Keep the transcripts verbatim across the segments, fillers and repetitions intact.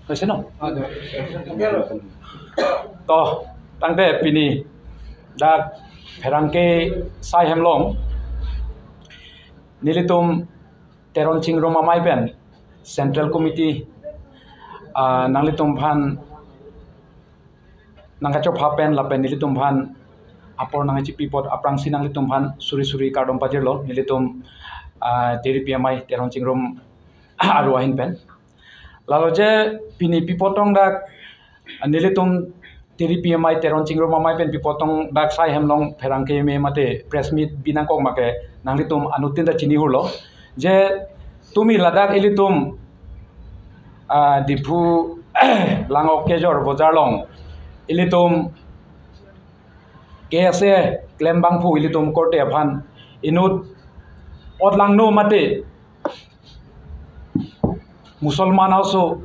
Hoise no? To, tangte pini dak pherangke sai hem along nelitum Teron Chingrum Amei pen Central Committee, ah, nanglitum aphan nangkachopha pen lapen nelitum aphan apor nangchipi apot aphrangsi nanglitum aphan suri suri kardom pajirlo nelitum, ah, T D P Amei Teron Chingrum aru ahin pen. Lalo je pini pi apot tong dak nelitum T D P Amei Teron Chingrum Amei pen pi apot tong dak sai hem along pherangke me mate press meet binangkok make nanglitum anuttin ta chini hurlo. Je tumi ladak ilitum, ah, Diphu Langkejor Bojar along ilitum K S A klem abangphu ilitum korte aphan inut otlangno mate Musalman aso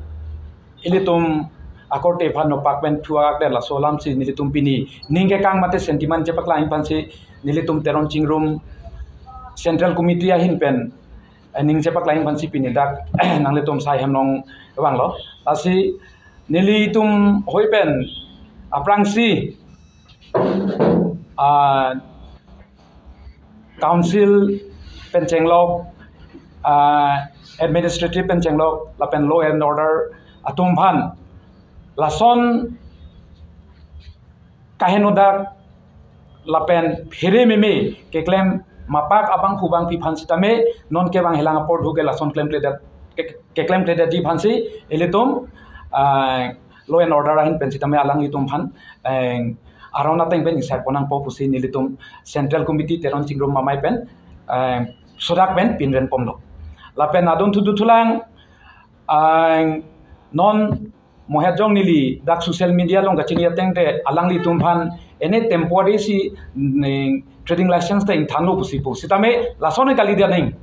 ilitum akorte aphan nopak pen thu-ak det, laso alamsi nelitum pini ning kekang mate sentiment chepaklang aphansi nelitum Teron Chingrum Central Committee ahin pen, eh, ning chepaklang aphansi pini dak nanglitum sai hem along vanglo. Lasi nelitum hoi pen aphrangsi, ah, council pen chenglok, ah, administrative pen chenglok lapen law and order atum aphan lason kaheno dak lapen phere meme keklem mapak abangphu bangphi aphan sitame non kevang helang apor thu ke lason klemkledet ke, keklemkledetji aphansi ilitum, ah, law and order ahin pen sitame alanglitum aphan, eh, aron ateng pen ingsaikpon nangpo pusi nelitum Central Committee Teron Chingrum Amei pen, eh, sodak pen pinren ponlo. Lapen adunthu duthulang, eh, non mohet jong neli dak social media along kachini ateng te alanglitum aphan ene temporary si, mm, trading license ta ingthanlo pusi pu. Sitame lason kali dia neng.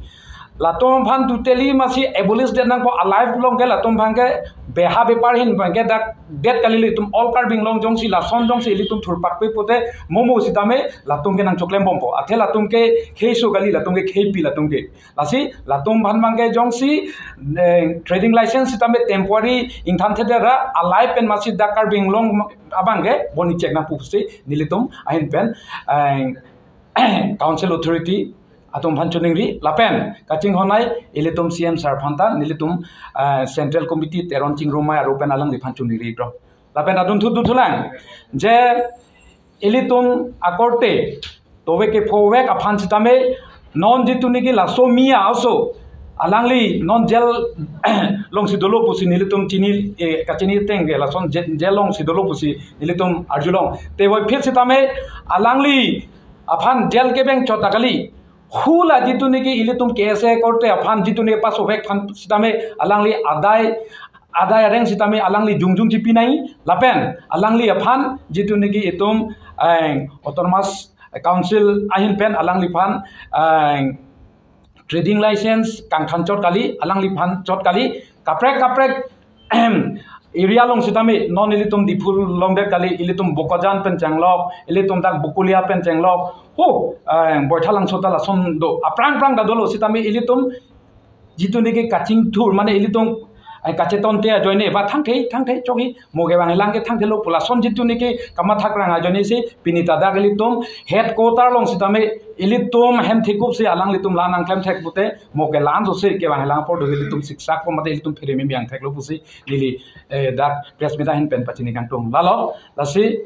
Latum aphan totally masi abolish det nangpo, alive along ke latum aphan ke beha bepar ahin abang ke dak det kali, ilitum all Karbi Anglong jongsi lason jongsi ilitum thurpakpe pote momo sitame latum ke nangchoklem bompo. Athe latum ke kheiso kali, latum ke kheipi latum ke. Lasi latum aphan abang ke jongsi, eh, trading license sitame temporary ingthan thedera alive pen masi dak Karbi Anglong abang ke boni check nangpo pusi nelitum ahin pen, eh, council authority atum aphan choningri lapen kachinghon ai ilitum C M sir aphan ta nelitum, eh, Central Committee Teron Chingrum Amei aru pen alangliphan choningri bro. Lapen adunthu duthulang je ilitum akorte tovek kephovek aphan sitame non jitu niki laso mia aso alangli non jail alongsi dolo pusi nelitum chini, eh, kachini ateng ke lason jail, jail alongsi dolo pusi nelitum arjulong. Te voiphit sitame alangli aphan jail keveng chot ta kali. Hula jitu niki ilitum K S A korte aphan jitu niki pasovek aphan sitame alangli adai, adai areng sitame alangli jongjong chipi nai lapen alangli aphan jitu niki itum, eh, Autonomous Council ahin pen alangliphan, eh, trading license kangthan chot kali, alangliphan chot kali, kaprek kaprek area along sitame non ilitum Diphu along det kali, ilitum Bokajan pen chenglok, ilitum dak Bokolia pen chenglok. Ho, eh, Boithalangso ta lason do, aphrang phrang ta dolo sitame ilitum jitu niki kachingthur mane ilitum, eh, kachetonte ajoine ba thangthei thangthei chokji mo kevang helang ke thangtheilo pu lason jitu niki kamathak rang ajoine si pini ta dak ilitum headquarter along sitame ilitum hem thikup si alanglitum la nangklem thek pute mo ke la-an so si kevang helang apor do ilitum siksak po mate ilitum phere meme yang theklo pusi neli, eh, dak press meet ahin pen pachini kangtung. Lalo, lasi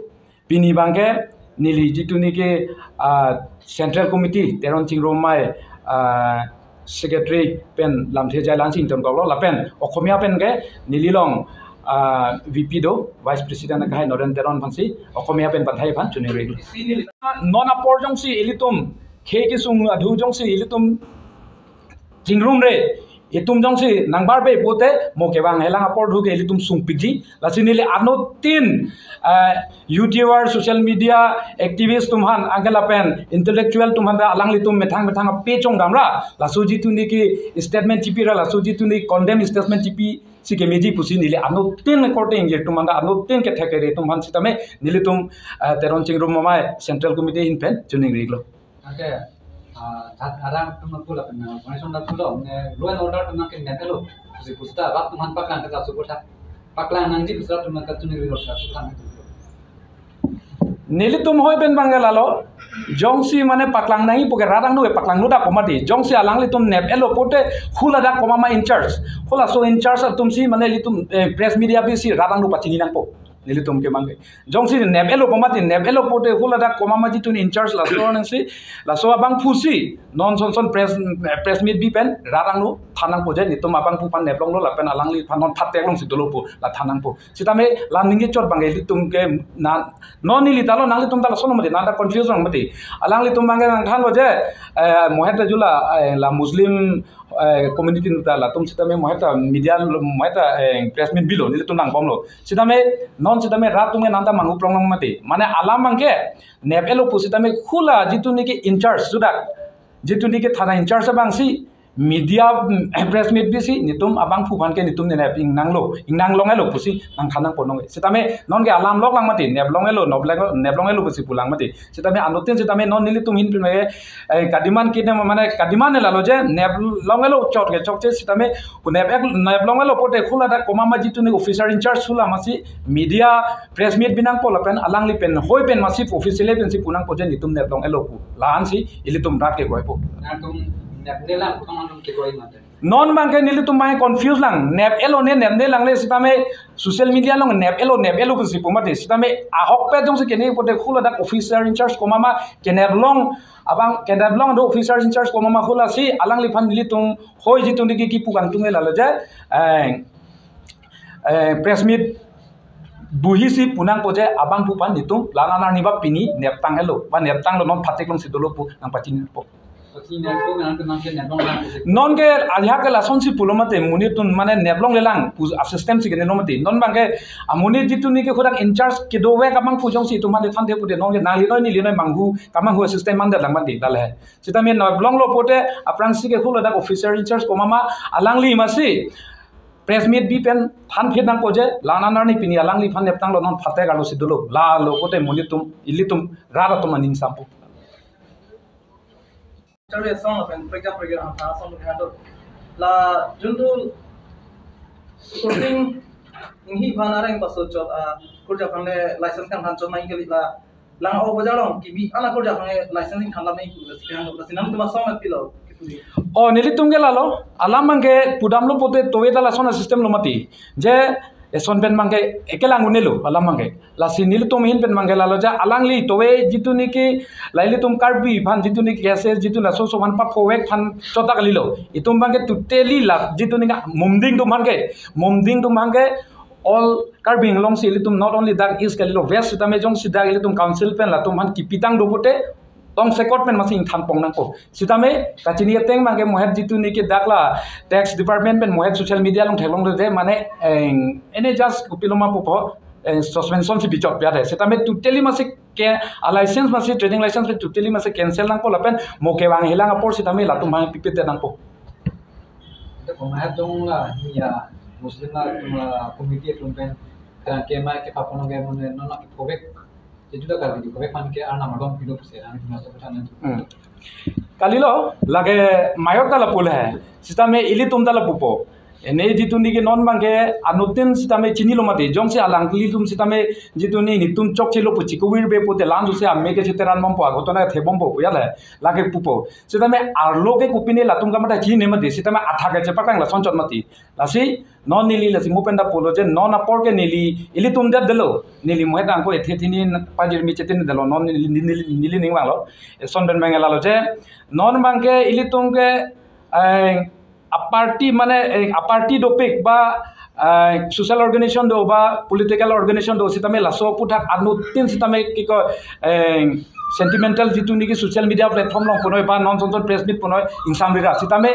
pini abang ke neli jitu niki, ah, Central Committee Teron Chingrum Amei, ah, Secretary pen lamthe jai la-an si ingtonkoklo lapen Okhomia pen ke neli along, ah, V P do, Vice President akehai Noren Teron aphansi Okhomia pen pathai aphan choningri. Non apor jongsi ilitum khei kesung adhu jongsi ilitum chingrumre, itum jongsi nangbarbe pote mo kevang helang apor do ke ilitum sungpikji. Lasi neli anuttin, eh, YouTuber, social media activist atum aphan, anke lapen intellectual atum aphan ta alanglitum methang methang ape chongdamra. Laso jitu niki statement chipira, laso jitu niki condemn statement chipi si kemeji pusi neli anuttin korte ingjir atum aphan ta anuttin kethek kere atum aphan sitame nelitum, eh, Teron Chingrum Amei Central Committee ahin pen choningrilo. Anke, ah, jat arang atum nangpu lapen, ah, condition nangpulo, ne law and order atum nangke nangkelo, pusi pusi ta, bak atum aphan paklang ke kasu kotha. Paklang nangji pu rat atum kachiningri rok sa sukan. Nelitum hoi pen bang ke lalo, jongsi mane paklang nangji pu ke rat angno ke paklang lo dak komati. Jongsi alanglitum nep-et lo pute hula dak komama in charge. Hula so in charge atum si mane ilitum, eh, press media bisi rat angno pachini nangpo. Nelitum ke bang ke. Jongsi nep-et lo komati, nep-et lo pute hula dak komama jitu in charge laso nangsi, laso abangphu si non son son press, press meet bi pen rat angno than nangpo je nelitum abangphu aphan neplong lo lapen alangliphan non phatek longsi dolo pu la than nangpo. Sitame la ningje chot bang ke ilitum ke na, non neli ta lo, nanglitum ta lason mati, nang ta confuse nang mati. Alanglitum bang ke nangthan lo je, eh, mohet ta jula, eh, la Muslim, eh, community ta latum sitame mohet ta media lo, mohet ta, eh, press meet bilo, nelitum nangbom lo. Sitame non sitame rat atum ke nang ta manghu prong nang mati. Mane alam bang ke nep-et lo pu sitame hula jitu niki in charge sudak, jitu niki thana in charge abang si media, mm, press meet bisi nelitum abangphu aphan ke nelitum ne nep ingnang lo, ingnang long-et lo pusi nangthan nangpo nong. Sitame non ke alam lok lang mati, neplong-et lo, nop lang, neplong-et lo pusi pulang mati. Sitame anuttin sitame non nelitum ahin pen ke, eh, kademand kit ne mane kademand ne lalo je neplong-et lo chot ke chokche sitame pu nep-et, neplong-et lo pute hula dak komama jitu ni officer in charge hula masi media press meet bi nangpo lapen alangli pen hoi pen masi officially pen si pu nangpo je nelitum neplong-et lo pu. La-an si ilitum rat ke kroipo. Nangtum nepne lang, kutong nangtum ke kroi mate. Non bang ke nelitum bang confuse lang. Nep-et lo ne nepne lang le sitame social media along nep-et lo, nep-et lo pusi pu mati. Sitame ahokpet jongsi kene pute hula dak officer in charge komama keneplong abang keneplong do officer in charge komama hula si alangliphan nelitum hoi jitu niki kipu kangtung ke lalo je, eh, eh, press meet buhi si pu nangpo je abangphu aphan nelitum la-an arni ba pini neptang-et lo, ba neptang lo non phatek longsi dolo pu nangpachinipo. Pachini nangpo, nang ke nang ke neplong lang. Non ke ajahak ke lason si pulo mati, monit atum mane neplong le lang pu a-system si kene lo mati. Non bang ke amonit jitu niki hula dak in charge kedo vek abangphu jongsi itum mane thanthe pute non ke nangli noi neli noi manghu kamanghu system mang dak lang mati dale. Sitame neplong lo pute aphrang si ke hula dak officer in charge komama alangli masi press meet bi pen than phit nangpo je la-an arni pini alangliphan neptang lo non phatek arlo si dolo. La lo pute monit atum ilitum rat atum aning sampo. Charli asong lapen prekjam prekjam angtha asong lapen do. La juntu shooting inghi aphan areng paso chot, ah, kurja aphan le license kangthan chot nangji kali la lang o bajar along kibi ana kurja aphan le license ingthan lam nangji pu lasi kang lasi nangtum asong le pilo kipu di. Oh, nelitum ke lalo, alam bang ke pudam lo pute tove ta lason a-system lo mati. Je eson pen bang ke ekelang un-e lo alam bang ke. Lasi nelitum ahin pen bang ke lalo je alangli tove jitu niki la ilitum Karbi aphan jitu niki K S S jitu laso so aphan papho vek aphan chot ta kalilo. Itum bang ke totally la jitu niki Mumding atum aphan ke, Mumding atum aphan ke all Karbi Anglong si ilitum not only dak East kalilo, West sitame jongsi dak ilitum council pen latum aphan kipitang do pute tongsekot pen masi ingthan pon nangpo. Sitame kachini ateng bang ke mohet jitu niki dak la tax department pen mohet social media along theklong de mane, eh, ene just kopiloma pupo, eh, suspension si bichot pya de. Sitame totally masi ke a-license masi trading license pen totally masi cancel nangpo lapen mo kevang helang apor sitame latum aphan pipit det nangpo. Ante komat atum la hi ya Muslim atum la committee atum pen kerang kema ke papono ke mane non la kephovek. Itu dah kali itu, kami pan ke anam adong pido puse, anam itu masuk ke sana itu. Hmm. Kalilo, lake mayok ta lapu le. Sitame ilitum ta lapupo. Ene jitu niki non bang ke anuttin sitame chinilo mati. Jongsi alanglitum sitame jitu ni nelitum chokche lo pu chikuvir be pute la-an juse ame ke chiteran bompo, aghotona thebompo, ya le. Lake pupo. Sitame arlo ke kopine latum kamatha chinine mati. Sitame athak ke chepaklang lason chot mati. Lasi non neli lasi mo pen ta pulo je non apor ke neli ilitum det detlo, neli mohet angko ethe thini pajirmi chetin detlo, non neli, neli, neli, neli ning vanglo. Eson pen bang ke lalo je non bang ke ilitum ke, eh, a-party mane, eh, a-party dopik ba, eh, social organization do ba political organization do sitame laso aphuthak anuttin sitame kiko, eh, sentimental jitu niki social media platform along punoi ba non son son press meet punoi ingsamri ra sitame